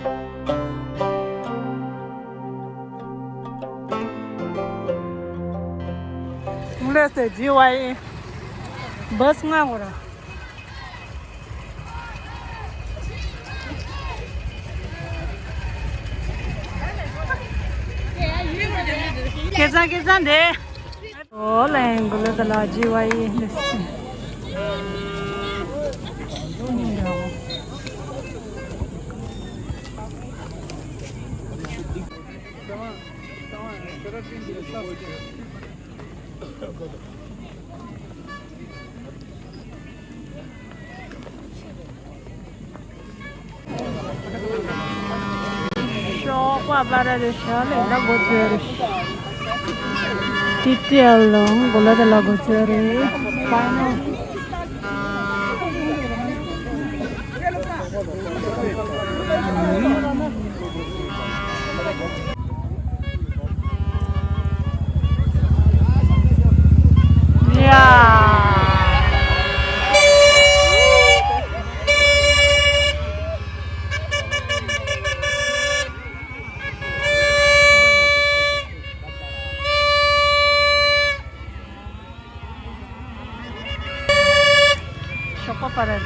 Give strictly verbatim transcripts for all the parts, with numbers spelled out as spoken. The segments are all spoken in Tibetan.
ལས་ཏེ་ཇི་ཝའི་བཱས་ང་གོ་ར། ཁེ་ཚང་ཁེ་ཚང་དེ། ཨོ་ལེན་གུ་ལ་ད་ལ་ཇི་ཝའི་ལེ་སི། ཞོགས་པ་པ་ར་རེ་ཤ་ལེ་ལ་གོ་ཚོད་རེ། ཏི་ཏི་ཨལ་ལོང་གོ་ལ་དེ་ལ་གོ་ཚོད་རེ། ཕའི་ནལ། ཞོགས་པ་པ་ར་རེད།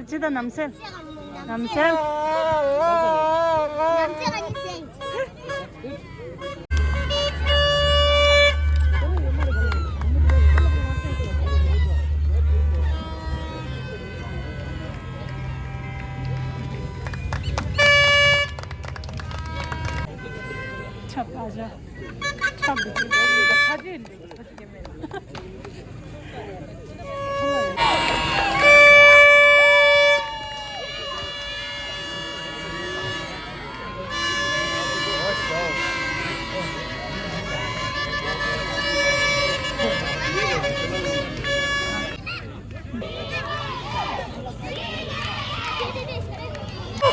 ཅི་ད་ནམ་སེལ། ནམ་སེལ། ཁྱབ་ཨ་ཅག་ཁྱབ་འདུག་ཁ་ཅིག་འདུག་ཁ་ཅིག་སྐྱེ་མེད།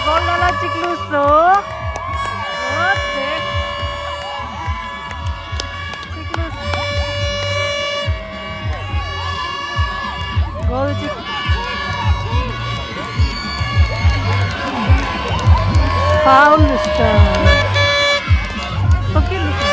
གོ་ལ་ལ་གཅིག་ལུས་སོ། ཨོ་དེ། གཅིག་ལུས། གོལ་གཅིག་ཕའུལ་ལུས་སོ། ཕོ་སྐྱིད་ལུས་སོ།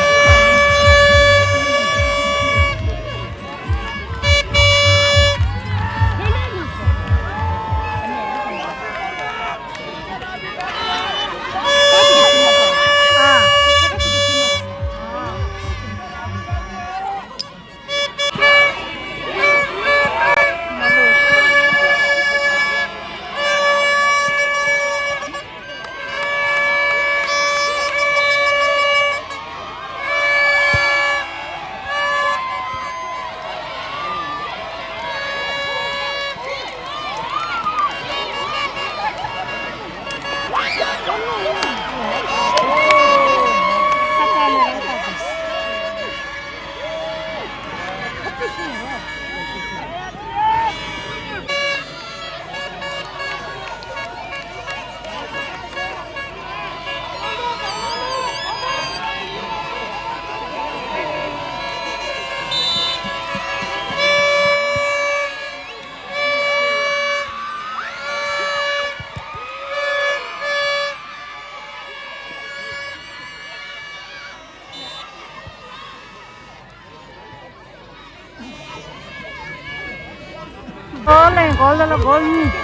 གོལ་ལེན་གོལ་ལ་གོལ་གཉིས།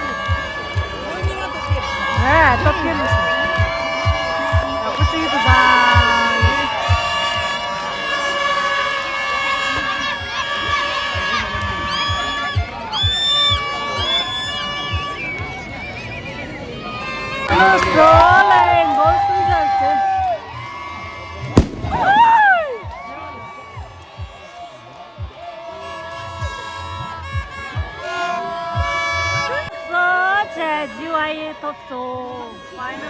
ཨ་སྟོབས་སྐྱེད་ལུས་སུ། ཨ་ཁུ་ཚིག་ཏུ་དང་། གོལ་ལེན་གོལ་སུ་འཇལ་ཏེ། སོ་ཆ་ཇི་བ་ཡེ་ཐོབ་སོ། ཕའི་ནལ།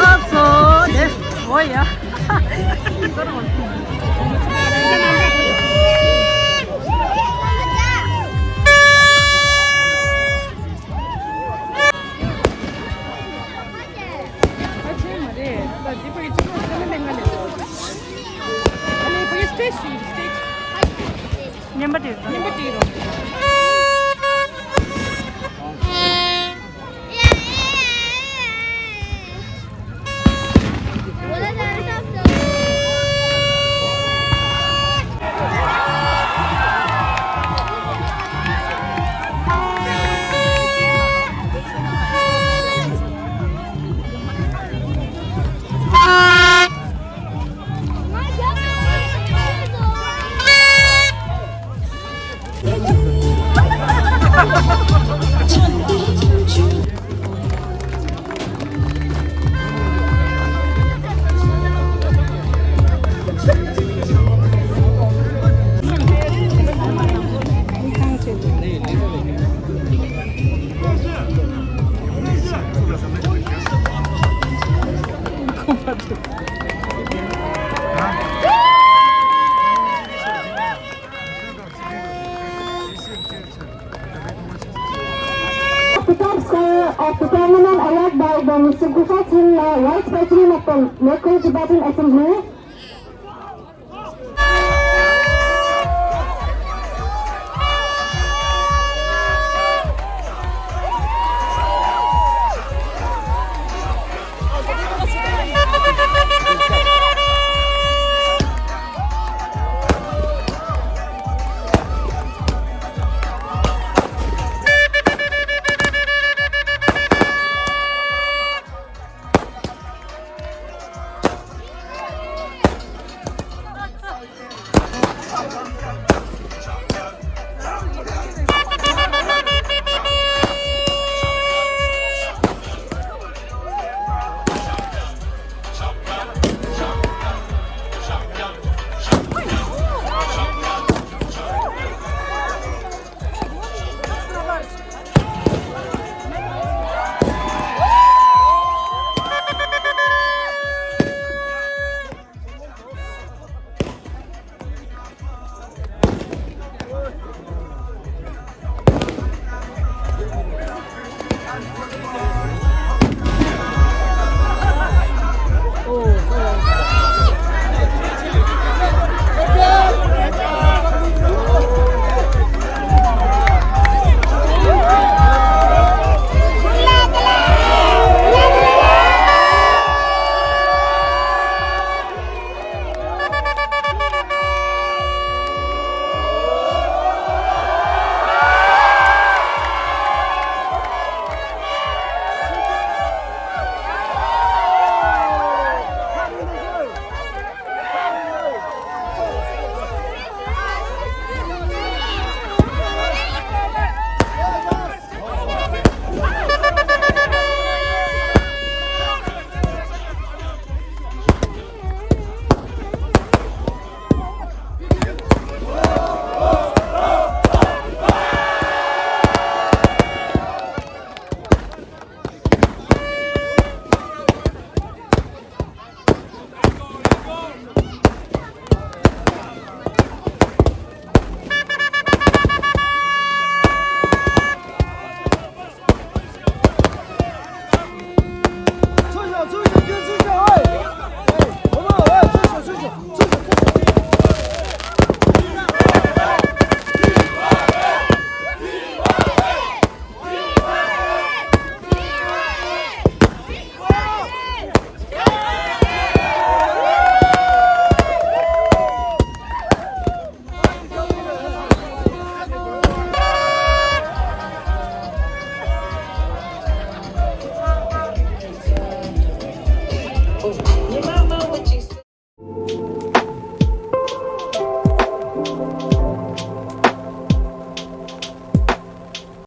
ཨ་ཚོ་དེ་འོ་ཡ། ཨ་ཆེ་མ་རེད། ད་འདི་པའི་ཅི་ཁོ་ཁ་ལ་ལེང་ང་ལེ། ཨ་ལེ་པའི་སི་ཊེ་ཇི་ཞུ་ཡི་སི་ཊེ་ཇི། ཉན་པ་དེ་ཉན་པ་དེ་རོ། The top scorer of the tournament award by the Mister Gufa Thinley, Vice President of the Local Tibetan Assembly.